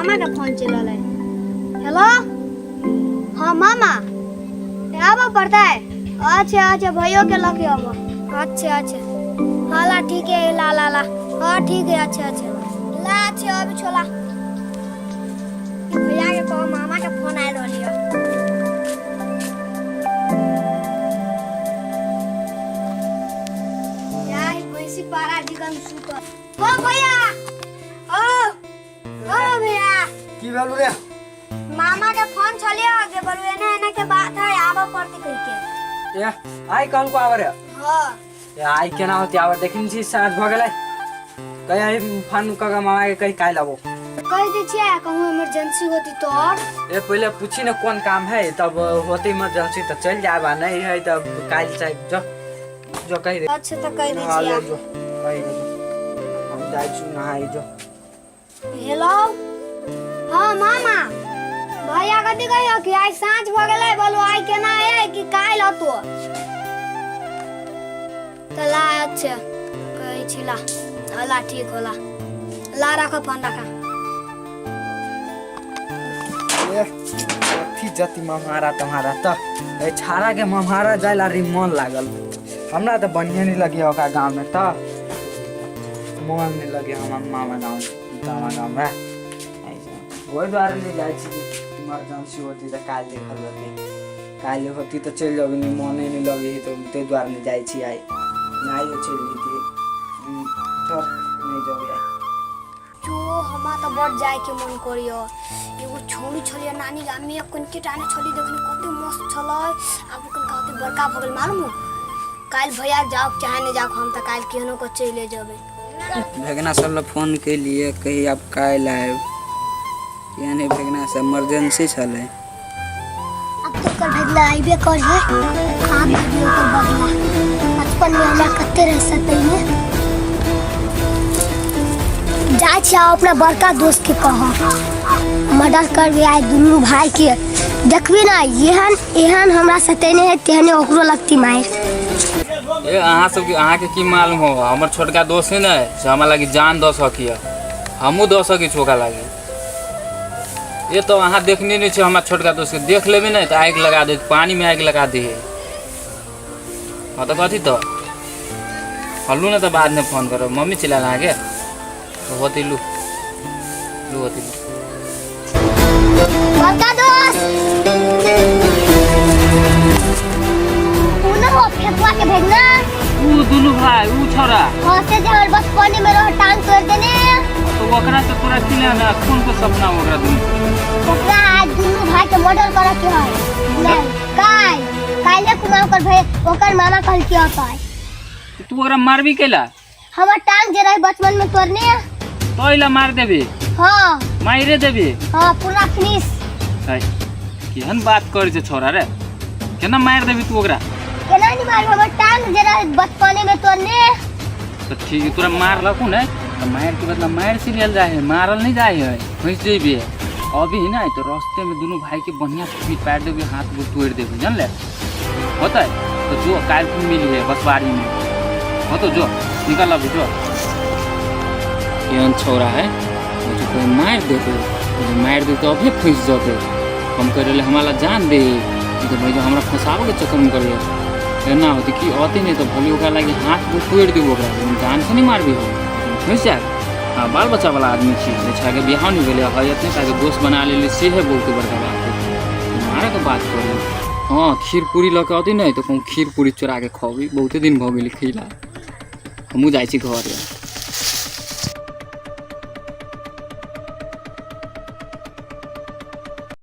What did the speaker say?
मामा के फोन चलि रहलै। हेलो, हाँ मामा, आबऽ पड़तै? अच्छा अच्छा, भैयो के लऽ के आबऽ। अच्छा अच्छा, हाँ ला ठीक है, ला ला ला, हाँ ठीक है, अच्छा अच्छा ला, अच्छा अभी छोला भैया के कहो मामा के फोन आयल रहली है। यार भैंसी पारा दिगन सुतल। ओ भैया, ओ ओ भैया, की भेलू रे? मामा के फोन छलियो जे बोलू एने एने के बात है, आबऽ पड़तै कहि के। ए आइ कहल को आवर रे? हाँ। ए आइ केना होती आवर, देखिन छी साँझ भ गेलै। कहीं आई फोन क के मामा के कहीं काल्हि आबो। कहि दै छियै, कहूँ इमरजेंसी होती तो और। ए पहले पूछी ने कोन काम है, तब होती इमरजेंसी तो चल जाब, आ नहीं है तब काल्हि चाहे जो जो कही दे। अच्छा तो कहि दै हाँ, ले छियै। जो कही दे जो। हम जाइ छी नहाय जो। हेलो, हाँ मामा, भैया कथी कहियो कि आइ साँझ भऽ गेलै, बोलू आइ केना है कि काल्हि अतो तऽ ला। अच्छा कहै छी ला, ला ठीक होला, ला राखो फोन राखा। ए, कथी जति मम्हारा तुम्हारा तऽ ए छाड़ा के मम्हारा जाय ला री मन लागल। हमरा तऽ बढ़िया नहीं लगे ओकरा गाँव में, तऽ मन नहीं लगे हमरा मामा गाँव मामा गाँव में। ओहि दुआरे नहीं जाइ छी। इमरजेंसी होती तऽ काल्हि देखल जेतै, काल्हि होती तऽ चलि जेबै, नहीं मने नहीं लगे है तऽ ताहि दुआरे नहीं जाइ छी आइ, नहीं चलि जैती तऽ नहीं जेबै आइ। जो हमरा तऽ बड़ जायके मन करियो। एगो छौड़ी छलियै नानी गाममे, कनिके टाने छली, देखनी कते मस्त छलै, आब कनिका होते बड़का भऽ गेल मालूम हो। काल्हि भैया जाओ चाहे नहीं जाओ, हम तऽ काल्हि केहनो के चले जेबै। भेगना सब लए फोन केलियै, कही आब काल्हि आयब। यानी भेगना से इमरजेंसी छलै। अब तो ओकर भगला अइबे कर है, आब भी ओकर बदला। बचपन में हमरा कते रह सतैने। जाइ छी आब अपना बड़का दोस्त के कह, मर्डर करबे आइ दुनू भाई के। देखबी ना, एहन एहन हमरा सतेने है तेहने ओकरो लगती मारि। ए अहाँ सबके अहाँके की मालूम हो, हमर छोटका दोस्त है ने, से हमरा लागी जान दऽ सकिए, हमहूँ दऽ सकै छी ओकरा लागी। ये तो अहाँ देखने नहीं छे हमरा छोटका दोस्त के, देख लेबे ने तऽ आगि लगा दे, पानी में आगि लगा दे। हाँ तो कथी तो हल्लू ने, तो बाद में फोन करो, मम्मी चिल्ला अहाँके तो होती लू लू होती लू। बड़का दोस्त उ न हो फेकुआ के भेजना। ऊ दुनू भाई ऊ छोरा। हाँ से जे हमर बचपने में रह टांग तोड़ देने। तो ओकरा से तोरा की लेना, खून के सपना ओकरा दुनू। ओकरा आज दुनू भाई के मर्डर करे के है। नहीं काल काल्हे कुमार ओकर भाई ओकर मामा कहल के अतै। तू ओकरा मारबी कैला? हमर टांग जे रहे बचपन में तोड़ने। तो इला मार देबी? हाँ। मारे देबी? हाँ, पूरा फिनिश। है केहन बात करै छै छोरा रे, केना मारि देबी तू ओकरा? केना नहीं मार, हमर टांग जे रहे बचपने में तोड़ने। तो ठीक है, तोरा मारलकू ने तो मार के बदला मार से लेल जाए है, मारल नहीं जाए है, फंस जेबी। अभी ना तो रास्ते में दोनों भाई के बढ़िया से पीट पार देबी, हाथ गोड़ तोड़ देबी, जानले होता है? तो जो काल तू मिली है बसवारी में हो, तो जो निकल अभी जो। एहन छौड़ा है वो जो कोई मार देते, जो मार दे तो अभी फंस जते। हम कह रहे हमारा जान दे, ई तो भाई जो हमरा फंसाबे के चक्कर में करिए एना होती कि अते नहीं तो भले ओकरा लागी हाथ गोड़ तोड़ देबो ओकरा, लेकिन जान से नहीं मारबी हो फंस जाए। हाँ बाल बच्चा वाला आदमी छी, बेचारा के बियाह नहीं भेलै है, इतने ताके दोस्त बना लेली से है बहुत बड़का बात है, मारे के बात करी। हाँ खीर पूरी लऽ के अती नहीं तो कहूँ खीर पूरी चोरा के खबी, बहुते दिन भऽ गेलै खैला। हमहूँ जाइ छी घर।